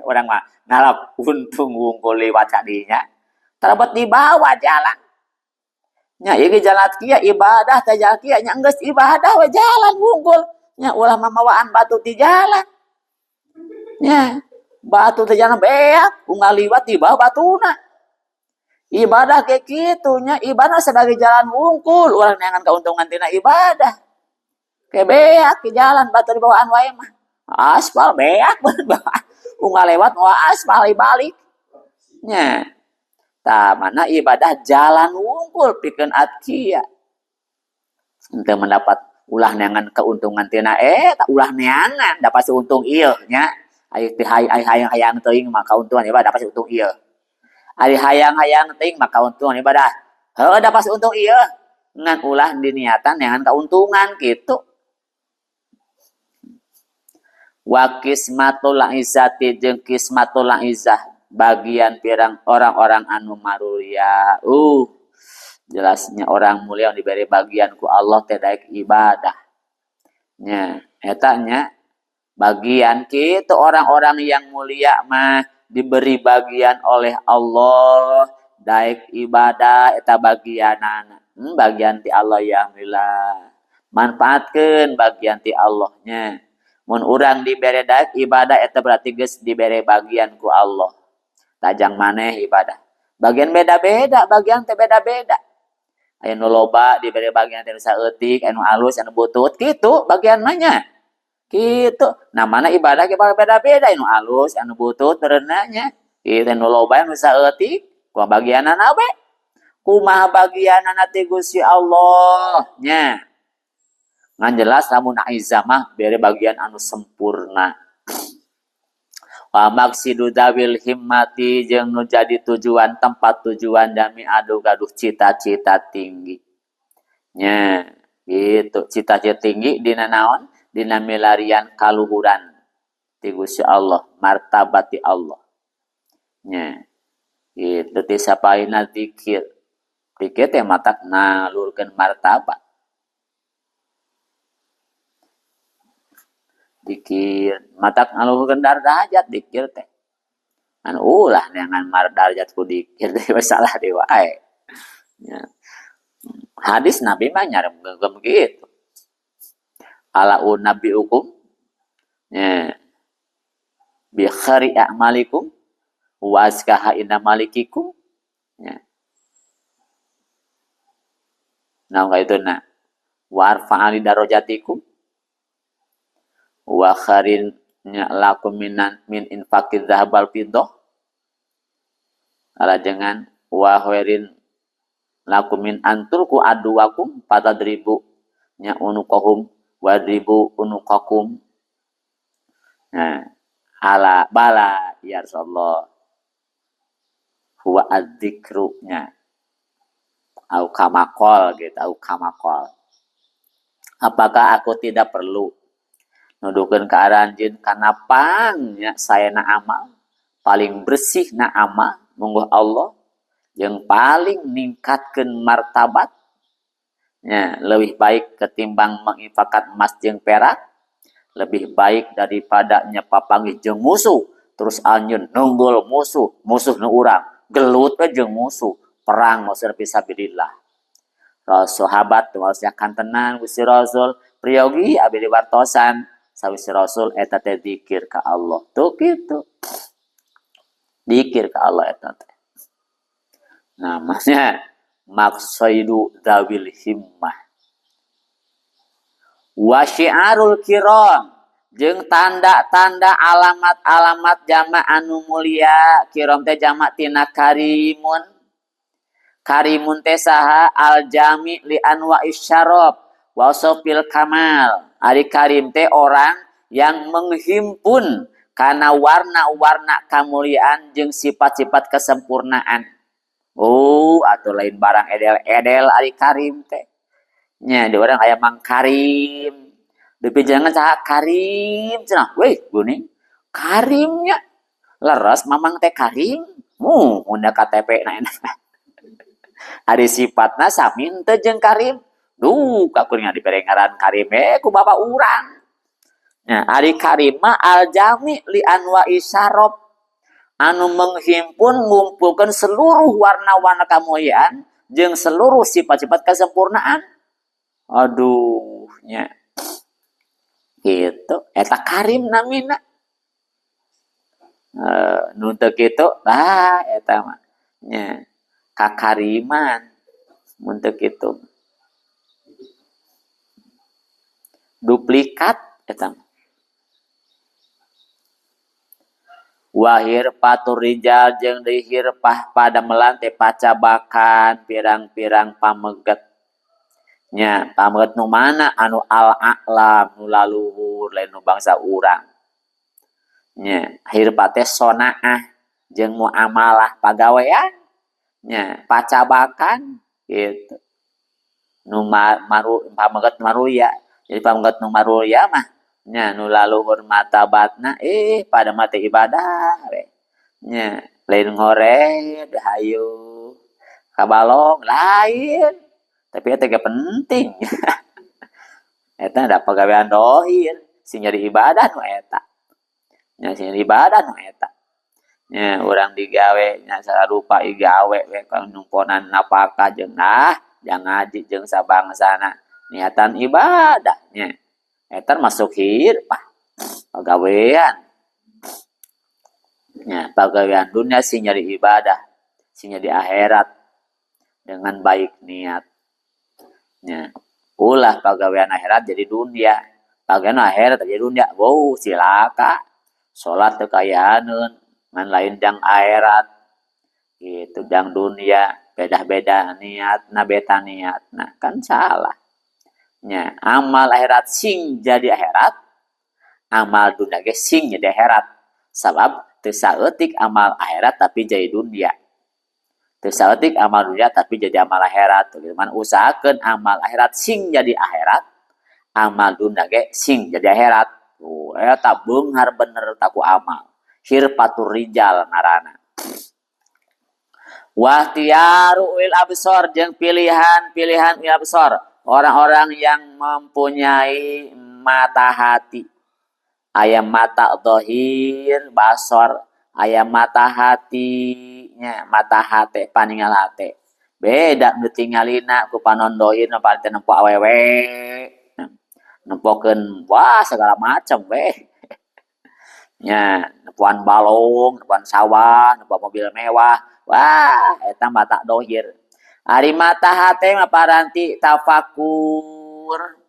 urang mah ngalap untung wungkul liwat ka dinya. Tarabat dibawa jalan. Nya ieu ge jalan kieu ibadah teh jalan kieu nya geus ibadah we jalan wungkul. Nya ulah mamawaan batu di jalan. Nya batu teh jalan beak unggal liwat dibawa batuna. Ibadah ge kitu nya ibadah sebagai jalan wungkul urang neangan keuntungan tina ibadah. Ke beak ke jalan batu dibawaan wae mah. Aspal beak unggal lewat moal aspal balik. Nya tah mana ibadah jalan wungkul pikeun atqiya. Henteu mendapat ulah neangan keuntungan tina tak ulah neangan dapat untung ieu nya. Ai teh hayang-hayang teuing mah kauntungan ibadah pasti untung ieu. Ari hayang-hayang teuing mah kauntungan ibadah. Heuh dapat untung ieu. Ngan ulah diniatan neangan kauntungan kitu. Wa kismatul izzati jeung kismatul izzah bagian pirang orang-orang anu marulia. Jelasnya orang mulia yang diberi bagian ku Allah teh daek ibadah. Nya, eta nya bagian kitu orang-orang yang mulia mah diberi bagian oleh Allah daek ibadah eta bagianana. Bagian ti Allah ya alhamdulillah. Manfaatkeun bagian ti Allahnya. Mun urang dibere daek ibadah eta berarti geus dibere bagian ku Allah. Tajang maneh ibadah. Bagian beda-beda, bagian teh beda-beda. Aya nu loba dibere bagian teh nu saeutik, aya nu alus, aya nu butut, kitu bagian mah nya. Kitu. Nah, mana ibadah ge beda-beda, aya nu alus, aya nu butut berenna nya. Kitu nu loba anu saeutik, kumaha bagianana we? Kumaha bagianana ti Gusti Allah nya. Ngan jelas lamun aizah mah bere bagian anu sempurna. Wa maksidu dawil himmati jeung nu jadi tujuan tempat tujuan dami adu gaduh cita-cita tinggi. Nya, gitu cita-cita tinggi dina naon? Dina milarian kaluhuran ti Gusti Allah, martabat ti Allah. Nya, gitu ti sapaina zikir. Zikir teh matak nalurkeun martabat. Dikir matak ngaluhurkeun darajat dikir teh. Anu ulah neangan darajat ku dikir teh masalah deui wae. Ya. Hadis Nabi mah nyarem gitu. Ala unabbiukum ya bi khairi a'malikum wa azkaha inda malikikum. Ya. Nah, kaituna wa arfa'ali darajatikum wa khairin lakum minan min infaqi dzahab wal fiddah kalajengan wa khairin lakum min antulku aduwakum fatadribu nya unuqahum wadribu unuqakum. Nah, ala bala ya Rasulullah huwa adzikru nya au kamakol gitu, au kamakol. Apakah aku tidak perlu nuduhkeun ka aranjeun kana pangnya saena amal paling bersih na amal mungguh Allah jeung paling ningkatkeun martabat nya leuwih baik ketimbang menginfakan emas jeung perak, lebih baik daripada nya papanggih jeung musuh terus anjeun nunggul musuh, musuh nu urang gelut we jeung musuh perang maksud fisabilillah. Rasul sahabat harusnya kantenan Gusti Rasul priyogi abdi wartosan sawise Rasul eta teh zikir ka Allah. Tuh kitu. Zikir ka Allah eta teh. Namanya maksaidu dzawil himmah. Wa syiarul kiram jeung tanda-tanda alamat-alamat jama anu mulia. Kiram teh jama tina karimun. Karimun teh saha al jami li anwa'is syarab wa sofil kamal. Ari karim teh orang yang menghimpun karena warna-warna kemuliaan jeung sifat-sifat kesempurnaan. Oh, atau lain barang edel-edel ari karim teh. Nya di orang aya Mang Karim. Dipijangan saha Karim cenah. Weh, geuning. Karimnya leres mamang teh Karim. Mu unda KTP na enak. Ari sifatna sami teu jeung Karim. Duh, kakurnya dibere ngaran Karim ku bapak urang. Nah, ari Karim mah al-jami li anwa'i syarab anu menghimpun ngumpulkeun seluruh warna-warna kemuliaan jeung seluruh sifat-sifat kesempurnaan. Aduh, nya. Gitu, eta Karim namina. Nu teu kitu, lah eta mah nya kakariman mun teu kitu. Duplikat eta mah. Wahir patur rijal jeung dihirpah pada melan teh pacabakan pirang-pirang pameget. Nya pameget nu mana anu al-a'lam nu laluhur lain nu bangsa urang. Nya hirpah teh sonaah jeung muamalah pagawean. Nya pacabakan gitu. Nu maru pameget maruya. Jadi pameget nu maruya mah nya nu laluhur martabatna pada mati ibadah we. Nya lain ngored hayu. Ka balong lain. Tapi eta ge penting. Eta da pagawean dohir, sing jadi ibadah nu eta. Nya sing jadi ibadah nu eta. Nya urang digawe nya sarupa igawe we numponan napakah jeung ah jang ngaji jeung sabangsana niatan ibadah nya. Eta masuk hirpah pagawean. Nya pagawean dunia sing jadi ibadah, sing jadi akhirat dengan baik niat. Nya ulah pagawean akhirat jadi dunia, pagawean akhirat jadi dunia. Wow, cilaka. Salat teu kayaneun, ngan lain jang akhirat. Gitu jang dunia, beda-beda niatna, beta niatna, kan salah. Nya amal akhirat sing jadi akhirat, amal dunia ge sing jadi akhirat. Sabab teu saeutik amal akhirat tapi jadi dunia. Teu saeutik amal dunia tapi jadi amal akhirat. Man usahakeun amal akhirat sing jadi akhirat, amal dunia ge sing jadi akhirat. Tuh, eta beunghar bener taku amal. Hirfatur rijal ngaranna. Wahtiyaru il absor jeung pilihan-pilihan il absor, orang-orang yang mempunyai mata hati. Aya mata zahir basor, aya mata hatinya, mata hate paningal hate. Beda nu tingalina ku panon dohir nu paling nempo awewe. Nempokeun wah segala macam weh. Nya nempoan balong, nempoan sawah, nempoan mobil mewah. Wah, eta mata dohir. Ari mata hate mah paranti tafakur.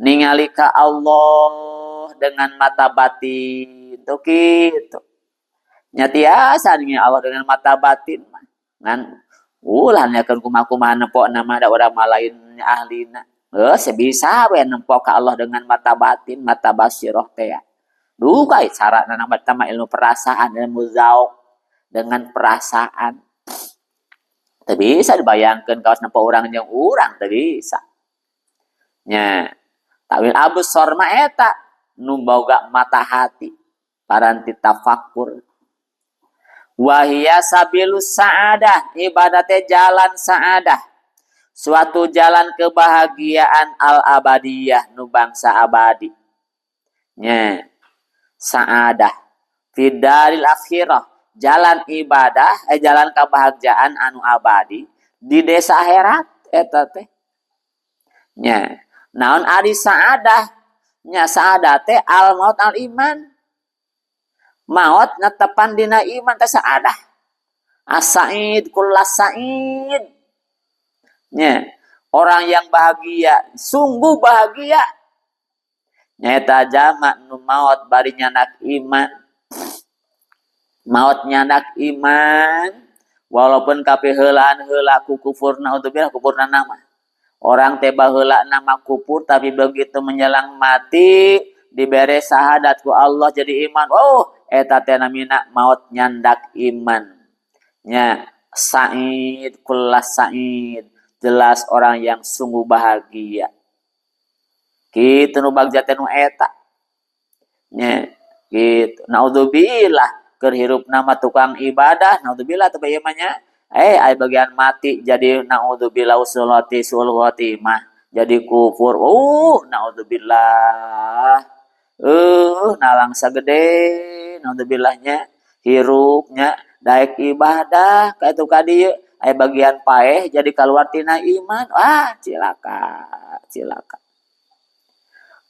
Ningali ka Allah dengan mata batin. Tuh kitu. Nya tiasa ningali Allah dengan mata batin mah. Ngan ulah nyakeun kumaha-kumaha nempo nama da urang mah lain ahlina. Geus bisa we nempo ka Allah dengan mata batin, mata basiroh teh. Duka carana nama tama ilmu perasaan, ilmu zauk dengan perasaan. Teu bisa dibayangkeun kawas nempo urang jeung urang teu bisa. Nya tawil absor mah eta nu boga mata hati paranti tafakur. Wahia sabilus sa'adah, ibadate jalan sa'adah. Suatu jalan kebahagiaan al-abadiyah nu bangsa abadi. Nya sa'adah fi daril akhirah, jalan ibadah, jalan kebahagiaan anu abadi di desa akhirat eta teh. Nya naon ari sa'adah? Nya sa'adah teh al maut al iman. Maut netepan dina iman teh sa'adah. As-sa'id kullas sa'id. Nya, orang yang bahagia, sungguh bahagia. Nyaeta jalma nu maot bari nyanak iman. Maot nyanak iman walaupun kapiheulaan heula ku kufur naudzubillah kufurna nama. Orang teh baheula nama kufur tapi begitu menjelang mati dibere syahadat ku Allah jadi iman. Oh, eta teh namina maot nyandak iman. Nya sa'id kullas sa'id. Jelas orang yang sungguh bahagia. Kitu nu bagja teh nu eta. Nya, gitu. Naudzubillah keur hirup nama tukang ibadah, naudzubillah teh ieu mah nya. Aya bagian mati jadi naudzubillah usulati sul khotimah jadi kufur. Naudzubillah. Nalangsa gede naudzubillahnya hirupnya daek ibadah ka itu ka dieu. Aya bagian paeh jadi keluar tina iman. Wah, cilaka, cilaka.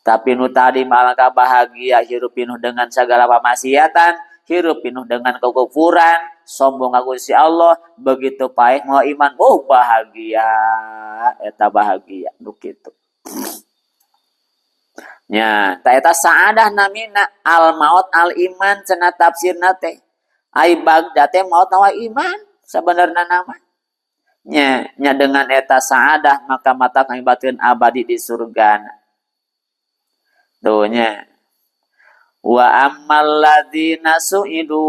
Tapi nu tadi malah bahagia hirup pinuh dengan segala pamaksiatan, hirup pinuh dengan kekufuran, sombong ka Gusti Allah, begitu paeh mau iman, oh bahagia, eta bahagia nu kitu. Nya, ta eta saadah namina al maut al iman cenah tafsirna teh. Ai bagda teh maut nawa iman sebenarna nama. Nya, nya dengan eta saadah maka mata kami batin abadi di surga. Tuh nya. Wa ammal ladzina su'idu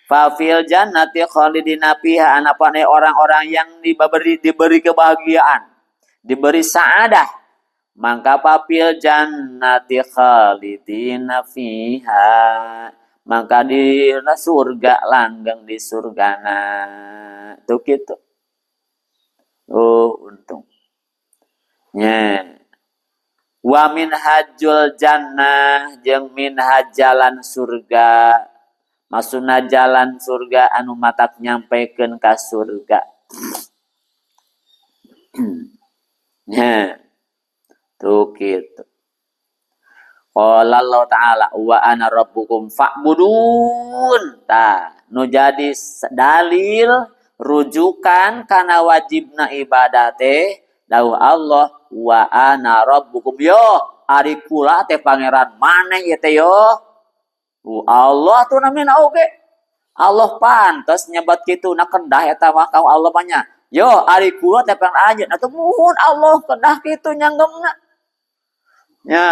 fa fil jannati khalidina fiha, anapane orang-orang yang diberi kebahagiaan, diberi saadah, maka fa fil jannati khalidina fiha, Maka di surga langgeng di surgana. Tuh kitu. Oh, untung. Nya. Wa minhajul jannah jeung minhaj jalan surga. Maksudna jalan surga anu matak nyampekeun ka surga. Nya. Tuh kitu. Qala Allah Ta'ala wa ana rabbukum fa'budun. Tah, nu jadi dalil rujukan kana wajibna ibadah teh dawuh Allah wa ana rabbukum yo ari kula teh pangeran maneh ieu teh yo. Allah tuh namina oge. Allah pantes nyebat kitu na kedah eta mah ka Allah mah nya. Yo ari kula teh pangeran anjeun atuh muhun Allah kedah kitu nyanggemna. Nya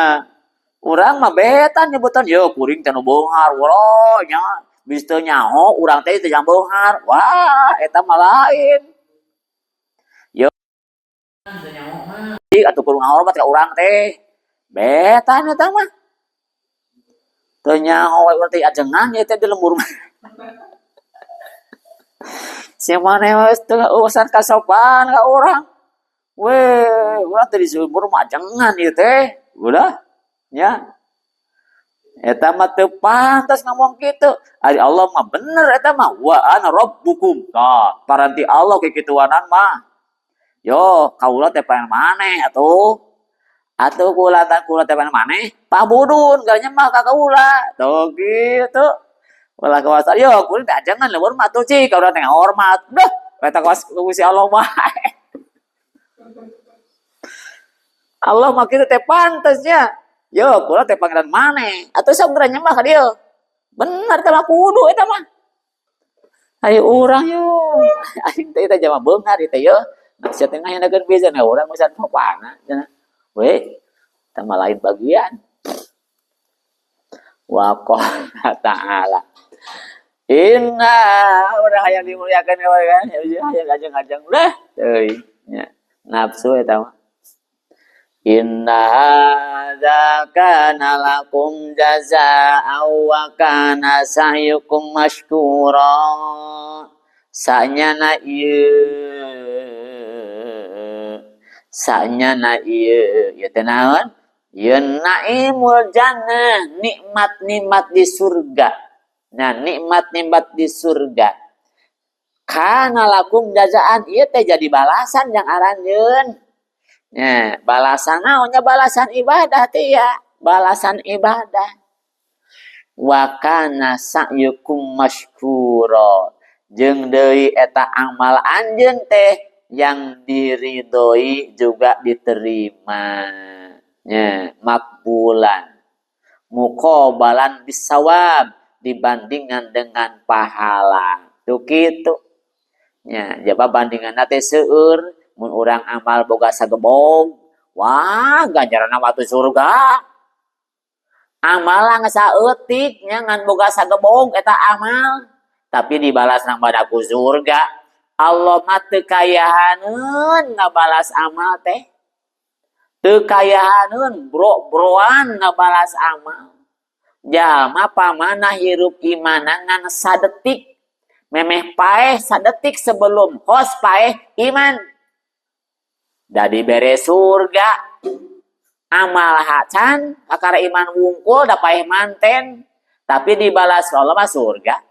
urang mah beta nyebutan yo kuring teh nu beunghar waloh nya geus teu nyaho urang teh teu jang beunghar. Wah eta mah lain. Yo teu nyaho mah atuh kudu ngahormat ka urang teh. Beta eta mah. Teu nyaho we urang teh ajengan ieu teh di lembur mah. Si maneh mah geus teu urusan kasopan ka urang. Weh, urang teh di lembur mah ajengan ieu teh. Udah nya. Eta mah teu pantas ngomong kitu. Ari Allah mah bener eta mah wa ana rabbukum. Tah, paranti Allah kikituanan mah. Yo, kaula teh pangeran maneh atuh. Atuh kula teh kula teh pangeran maneh, pabudun gak nyembah ka kaula. Tuh gitu. Ulah kawas yo kuring teh ajengan leuweur mah atuh cik kaula teh ngahormat. Duh, eta kawas ku si Allah mah. Allah mah kitu teh pantasnya. Yo, kula teh pangeran maneh. Atuh sok geura nyembah ka dieu. Bener teh mah kudu eta mah. Ayo urang yo. Aing teh eta jama beunghar ieu teh yo. Nah, sia teh ngahendakeun pisan ya urang bisa sopana cenah. We, eta mah lain bagian. Wa qala ta'ala. Inna urang hayang dimuliakeun kan, hayang ngajeng-ngajeng udah teuing nya. Nafsu eta mah. Inna hadza kana lakum jazaa'an wa kana sa'yukum mashkura. Sanyana ieu. Sanyana ieu. Ieu teh naon? Ieu naimul jannah, nikmat-nikmat di surga. Nah, nikmat-nikmat di surga. Kana lakum jazaan, ieu teh jadi balasan yang aranjeun. Nya, balasan naonnya balasan ibadah teh ya, balasan ibadah. Wa kana sa'yukum mashkura. Jeung deui eta amal anjeun teh yang diridhoi juga diterima. Nya, makbulan. Muqabalan bisawab dibandingkan dengan pahala. Tuh kitu. Nya, jaba bandinganna teh seueur mun urang amal boga sagebog, wah ganjaranna mah atuh surga. Amal geus saeutik nya ngan boga sagebog eta amal, tapi dibalas nang badaku surga. Allah mah teu kayahaneun ngabalas amal teh. Teu kayahaneun bro-broan ngabalas amal. Jalma pamana hirup imana ngan sadetik. Memeh paeh sadetik sebelum kos paeh iman. Da dibere surga. Amal hacan kakara iman wungkul da paeh manten, tapi dibalas ku Allah mah surga.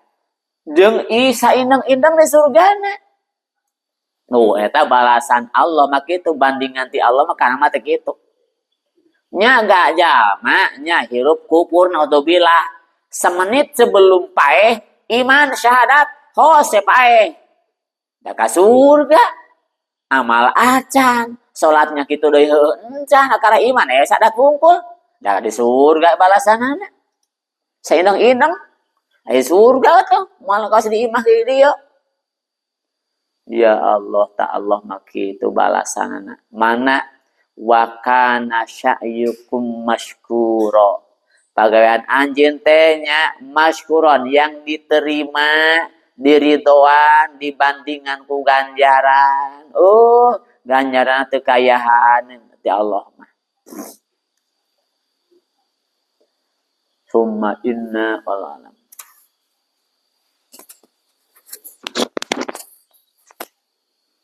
Jeung isa indeng-indeng di surgana. Nu eta balasan Allah mah kitu bandingan ti Allah mah kana mah teh kitu. Nya gak jalma nya hirup kufur naudzubillah. Semenit sebelum paeh iman syahadat hose paeh. Da ka surga. Amal acan, salatnya kitu deui heueuh encan akara iman sadat wungkul. Da di surga balasanana. Saindeng-indeng aya surga tuh moal kawas di imah di dieu. Ya Allah ta Allah mah kitu balasanana. Mana wa kana sya'yukum mashkura. Pagawean anjeun teh nya mashkuron yang diterima, diridhoan dibandingan ku ganjaran. Oh, ganjaran teu kayahan ti Allah mah. Summa inna wal alam.